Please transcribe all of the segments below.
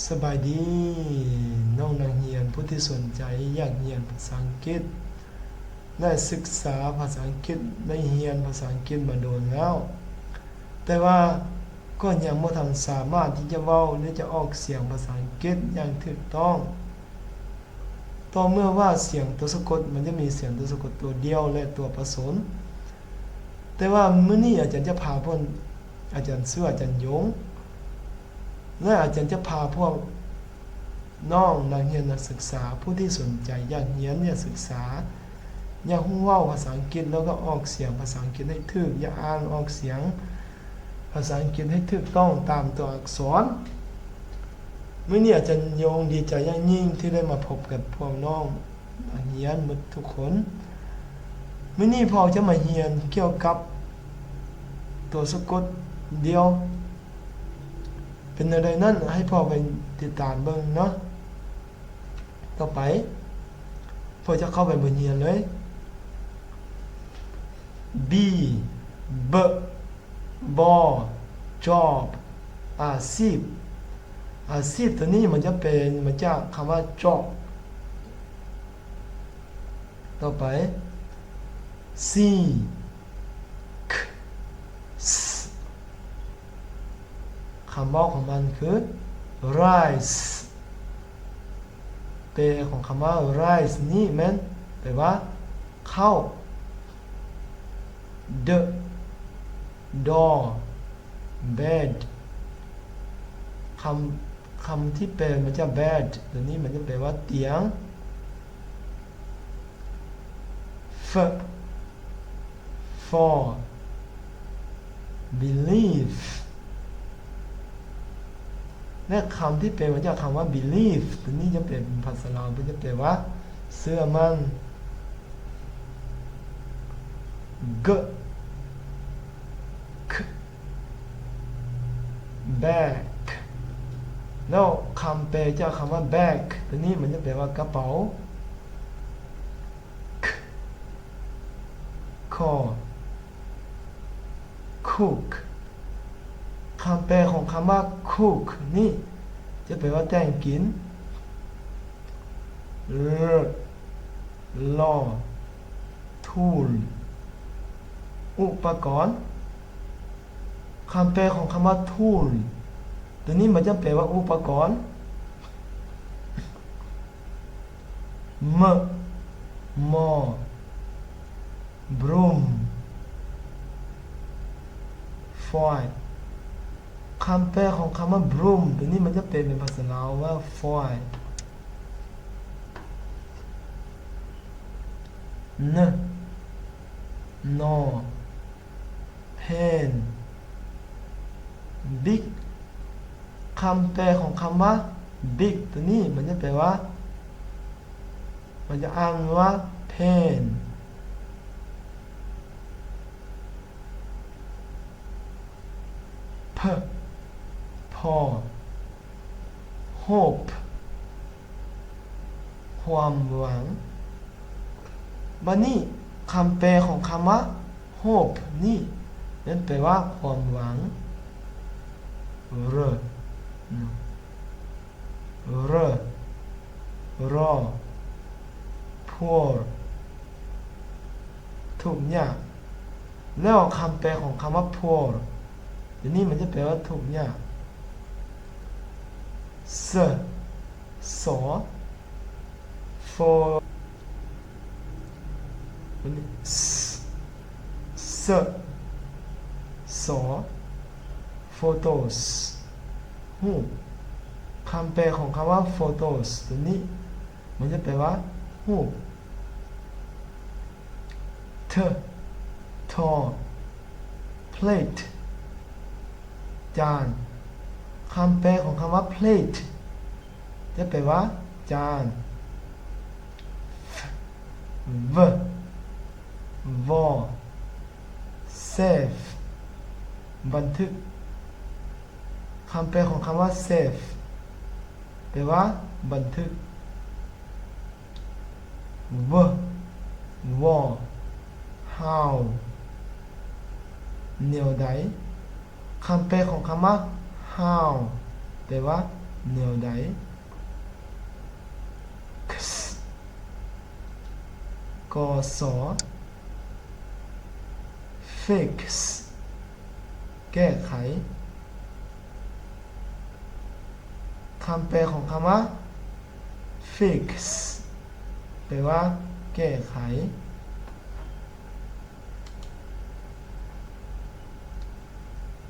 ສະບາຍດີ ນ້ອງນັກຮຽນຜູ້ທີ່ສົນໃຈຢາກຮຽນພາສາອັງກິດ ໄດ້ສຶກສາພາສາອັງກິດ ໄດ້ຮຽນພາສາອັງກິດມາດົນແລ້ວ, ແຕ່ວ່າກໍຍັງບໍ່ທັນສາມາດທີ່ຈະເວົ້າ ແລະ ຈະອອກສຽງພາສາອັງກິດຢ່າງຖືກຕ້ອງ. ຕໍ່ເມື່ອວ່າສຽງຕົວສະກົດ ມັນຈະມີສຽງຕົວສະກົດຕົວດຽວ ແລະ ຕົວປະສົມ. ແຕ່ວ່າມື້ນີ້ອາຈານຈະພາພວກ ອາຈານຊື່ອາຈານຢົງ ແລະ ອາຈານຈະພາພວກນ້ອງນັກຮຽນນັກສຶກສາ ຜູ້ທີ່ສົນໃຈຢາກຮຽນ ຢາກສຶກສາ ຢາກຮູ້ເວົ້າພາສາອັງກິດ ແລ້ວກໍອອກສຽງພາສາອັງກິດໃຫ້ຖືກ, ຢາກອ່ານອອກສຽງ ພາສາອັງກິດໃຫ້ຖືກຕ້ອງຕາມຕົວອັກສອນ. ມື້ນີ້ອາຈານຍົງດີໃຈຢ່າງຍິ່ງທີ່ໄດ້ມາພົບກັບພວກນ້ອງນັກຮຽນໝົດທຸກຄົນ. ມື້ນີ້ພວກເຮົາຈະມາຮຽນກ່ຽວກັບຕົວສະກົດດຽວ ເປັນແນວໃດນັ້ນ ໃຫ້ພວກໄປຕິດຕາມເບິ່ງເນາະ. ຕໍ່ໄປ ພວກເຈົ້າເຂົ້າໄປບົດຮຽນເລີຍ. ບີ ເບີ ບໍ ຈອບ ອາຊີບ. ອາຊີບຕົວນີ້ມັນຈະເປັນມາຈາກຄຳວ່າ ຈອບ. ຕໍ່ໄປ ຊີ ຄ ສ. ຄຳເວົ້າຂອງມັນຄື ໄຣສ໌. ແປຂອງຄຳວ່າ ໄຣສ໌ ນີ້ແມ່ນແປວ່າ ເຂົ້າ. ເດີ ດໍ ເບັດ. ຄຳ ຄຳທີ່ແປມາຈາກ ເບັດ ຕົວນີ້ມັນຈະແປວ່າ ຕຽງ. ຟ ຟໍ ບີລີບ. ແລະ ຄຳທີ່ເປັນມາຈາກຄຳວ່າ ບີລີບ ຕົວນີ້ຈະເປັນພາສາລາວ ເພິ່ນຈະແປວ່າ ເຊື່ອໝັ້ນ. ເກີ ຄ ແບັກ. ແລ້ວຄຳແປຈາກຄຳວ່າ ແບັກ ຕົວນີ້ມັນຈະແປວ່າ ກະເປົາ. ຄ ຄໍ ຄຸກ. ຄຳແປຂອງຄຳວ່າ ຄຸກ ນີ້ຈະແປວ່າ ແຕ່ງກິນ. ລ ລໍ ທູລ ອຸປະກອນ. ຄຳແປຂອງຄຳວ່າ ທູລ ຕົວນີ້ມັນຈະແປວ່າ ອຸປະກອນ. ເມີ ມໍ ບຣູມ ຟອຍ. ຄຳແປຂອງຄຳວ່າ ບຣູມ ຕົວນີ້ມັນຈະແປເປັນພາສາລາວວ່າ ຟອຍ. ເນ ນໍ ເພນ ບິກ. ຄຳແປຂອງຄຳວ່າ ບິກ ຕົວນີ້ມັນຈະແປວ່າ ມັນຈະອ່ານວ່າ ເພນ. ເພີ ພໍ ໂຮບ ຄວາມຫວັງ. ບາດນີ້ຄຳແປຂອງຄຳວ່າ ໂຮບ ນີ້ແມ່ນແປວ່າ ຄວາມຫວັງ. ເຣີ ເຣີ ລໍ ພົວ ທຸກຍາກ. ແລ້ວຄຳແປຂອງຄຳວ່າ ພົວ ດຽວນີ້ມັນຈະແປວ່າ ທຸກຍາກ. ເຊີ ສໍ ໂຟ ສ ເຊີ ສໍ ໂຟໂຕສ ຮູບ. ຄຳແປຂອງຄຳວ່າ ໂຟໂຕສ ຕົວນີ້ ມັນຈະແປວ່າ ຮູບ. ເທີ ທໍ ເພລດ ຈານ. ຄຳແປຂອງຄຳວ່າ ເພລດ ຈະແປວ່າ ຈານ. ຟ ເວີ ວໍ ເຊຟ ບັນທຶກ. ຄຳແປຂອງຄຳວ່າ ເຊຟ ແປວ່າ ບັນທຶກ. ເວີ ວໍ ຮາວ ແນວໃດ. ຄຳແປຂອງຄຳວ່າ ຮາວ ແປວ່າ ແນວໃດ? ກສ ກສ fix ແກ້ໄຂ. ຄຳແປຂອງຄຳວ່າ fix ແປວ່າ ແກ້ໄຂ.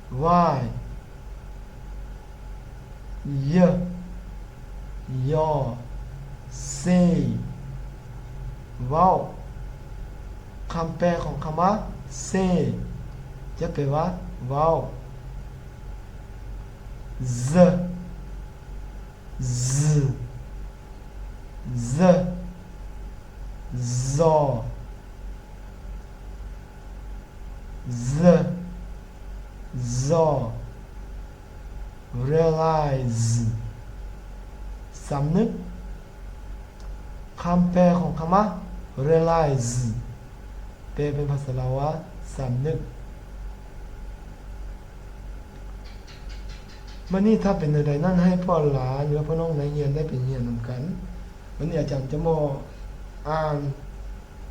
Y, y, ຍໍ, say, ເວົ້າ. ຄຳແປຂອງຄຳວ່າ say ຈະແປວ່າ ເວົ້າ. Z, z, z, zaw, z, zaw, realize, ສຳນຶກ. ຄຳແປຂອງຄຳວ່າ realize ແປເປັນພາສາລາວວ່າ ສຳນຶກ. ມື້ນີ້ຖ້າເປັນແນວໃດນັ້ນ ໃຫ້ພວກຫຼານ ຫຼືວ່າພວກນ້ອງນັກຮຽນໄດ້ໄປຮຽນນຳກັນ. ມື້ນີ້ອາຈານຈະມາອ່ານ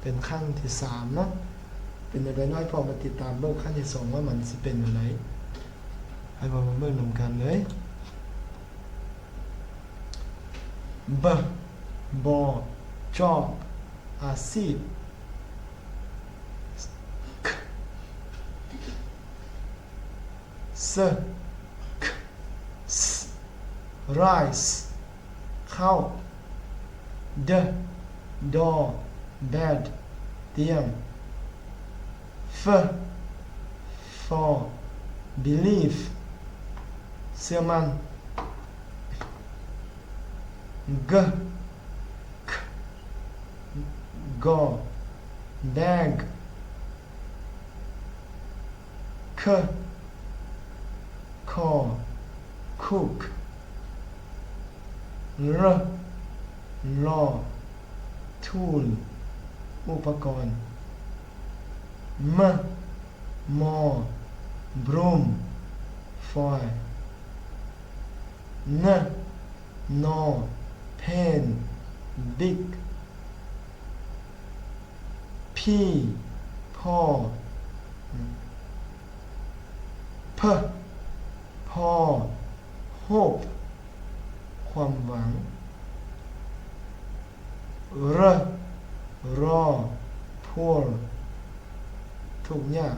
ເປັນຄັ້ງທີສາມເນາະ. ເປັນແນວໃດເນາະ ໃຫ້ພວກມາຕິດຕາມເບິ່ງຄັ້ງທີສອງວ່າມັນຊິເປັນແນວໃດ. ໃຫ້ພວກມາເບິ່ງນຳກັນເລີຍ. B, ball, job, ອາຊີບ. K, s, k, s, rice, ເຂົ້າ. D, door, bed, ຕຽງ. F, for, believe, ເຊື່ອໝັ້ນ. G, k, go, bag. K, call, cook. R, law, tool, ອຸປະກອນ. M, more, broom, foil. N, no, pen, big. P, paw, P, paw, hope, ຄວາມຫວັງ. R, raw, poor, ທຸກຍາກ.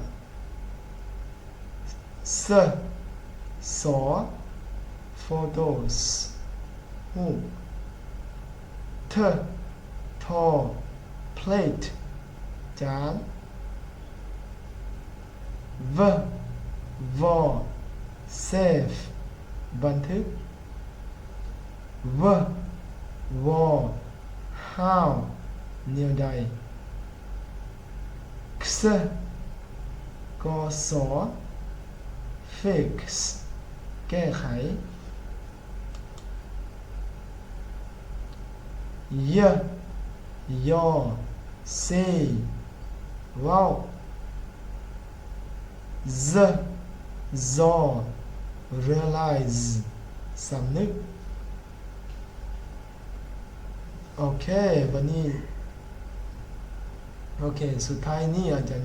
S, saw, photos, ຮູບ. T, tall, plate, ຈານ. V, vaw, safe, ບັນທຶກ. W, wow, how, ແນວໃດ. X, ກສ, fix, ແກ້ໄຂ. Y, yaw, say, ເວົ້າ. Z, zaw, realize, ສຳນຶກ. ໂອເຄ ບັດນີ້ ໂອເຄ ສຸດທ້າຍນີ້ອາຈານ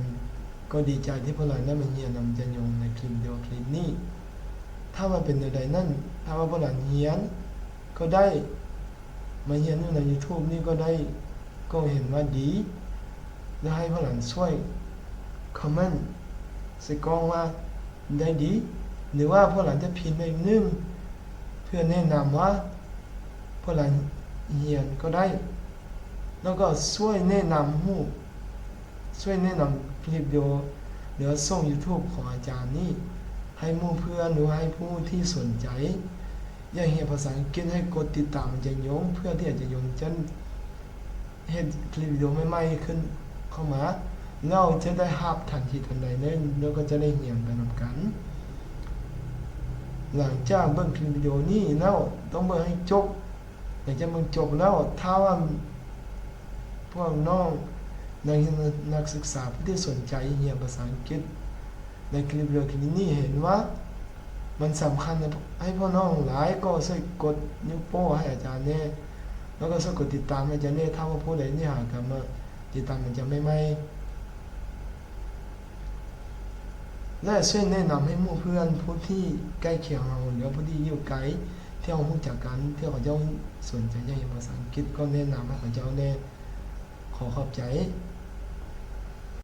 ກໍດີໃຈທີ່ພວກຫຼານໄດ້ມາຮຽນນຳອາຈານຍົງໃນຄລິບວິດີໂອຄລິບນີ້. ຖ້າວ່າເປັນແນວໃດນັ້ນ ຖ້າວ່າພວກຫຼານຮຽນກໍໄດ້ ມາຮຽນຢູ່ໃນຢູທູບນີ້ກໍໄດ້ ກໍເຫັນວ່າດີ ແລະ ໃຫ້ພວກຫຼານຊ່ວຍຄອມເມັນໃສ່ກ່ອງວ່າໄດ້ດີ ຫຼືວ່າພວກຫຼານຈະພິມອີກໜຶ່ງ ເພື່ອແນະນຳວ່າພວກຫຼານຮຽນກໍໄດ້ ແລ້ວກໍຊ່ວຍແນະນຳຮູບ ຊ່ວຍແນະນຳຄລິບວິດີໂອ ຫຼືວ່າຊ່ອງຢູທູບຂອງອາຈານນີ້ ໃຫ້ໝູ່ເພື່ອນ ຫຼືວ່າໃຫ້ຜູ້ທີ່ສົນໃຈ ຢາກຮຽນພາສາອັງກິດໃຫ້ກົດຕິດຕາມອາຈານຍົງ ເພື່ອທີ່ອາຈານຍົງຈະເຮັດຄລິບວິດີໂອໃໝ່ໆຂຶ້ນເຂົ້າມາ ແລ້ວຈະໄດ້ຮັບທັນທີທັນໃດເລີຍ ແລ້ວກໍຈະໄດ້ຮຽນໄປນຳກັນ. ຫຼັງຈາກເບິ່ງຄລິບວິດີໂອນີ້ແລ້ວ ຕ້ອງເບິ່ງໃຫ້ຈົບ. ຫຼັງຈາກເບິ່ງຈົບແລ້ວ ຖ້າວ່າພວກນ້ອງນັກຮຽນ ນັກສຶກສາຜູ້ທີ່ສົນໃຈຮຽນພາສາອັງກິດ ໃນຄລິບວິດີໂອຄລິບນີ້ເຫັນວ່າ ມັນສຳຄັນໃຫ້ພວກນ້ອງຫຼາຍກໍຊ່ວຍກົດນິ້ວໂປ້ໃຫ້ອາຈານແດ່ ແລ້ວກໍຊ່ວຍກົດຕິດຕາມໃຫ້ອາຈານແດ່ ຖ້າວ່າຜູ້ໃດນີ້ຫາກະມາຕິດຕາມອາຈານໃໝ່ໆ ແລະ ຊ່ວຍແນະນຳໃຫ້ໝູ່ເພື່ອນຜູ້ທີ່ໃກ້ຄຽງເຮົາ ຫຼືວ່າຜູ້ທີ່ຢູ່ໄກ ທີ່ເຮົາຮູ້ຈັກກັນ ທີ່ເຂົາເຈົ້າສົນໃຈຢາກຮຽນພາສາອັງກິດ ກໍແນະນຳໃຫ້ເຂົາເຈົ້າແດ່. ຂໍຂອບໃຈ.